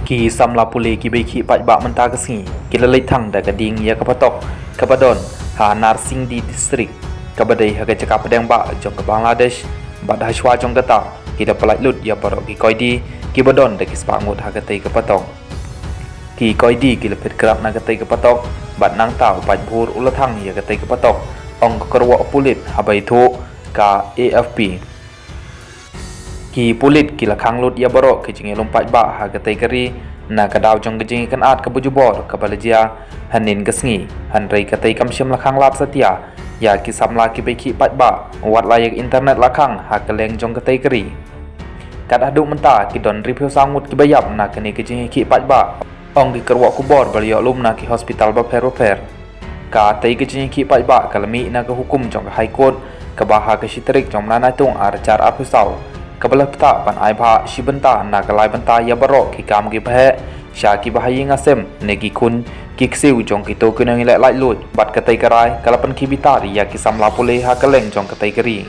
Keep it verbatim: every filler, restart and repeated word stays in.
Ki samla pule kiba ïakhih paidbah mynta ka sngi ki la leit thang da ka ding ïa ka patok kaba don ha Narsiangdi District, kaba dei ha ka jaka pdeng bah jong ka Bangladesh, bad ha shuwa jong kata ki la pyllait lut ïa baroh ki koidi kiba don da ki spah ngut ha katei ka patok. Ki koidi ki la peit krap na katei ka patok, bad nangta u paidbah u la thang ïa katei ka patok, ong ka kyrwoh pulit haba ïathuh ka A F P. Ki pulit ki la khang lut ïa baroh ki jingïalum paidbah ha katei ka ri na ka daw jong ka jingïakynad kaba jubor kaba la jia hynnin ka sngi, hynrei katei kam shym la khang lad satia ïa ki samla kiba ïakhih paidbah, wat la ïa ka internet la khang ha kylleng jong katei ka ri. Kat haduh mynta ki don hynriewphew saw ngut kiba ïap na kane ka jingïakhih paidbah, ong ki kyrwoh khubor ba la ïoh lum na ki hospital bapher bapher. Katei ka jingïakhih paidbah ka la mih na ka hukum jong ka High Court, kaba ha ka shi tarik jong u bnai Naitung ar hajar arphew saw, kaba la ktah ban ai bhah shi bynta na ka lai bynta ïa baroh ki kam kiba heh sha kiba ha ïing ha sem ne ki khun ki ksiew jong kito ki nongïaleh laitluid, bad katei ka rai ka la pynkhih bitar ïa ki samla pule ha kylleng jong katei ka ri.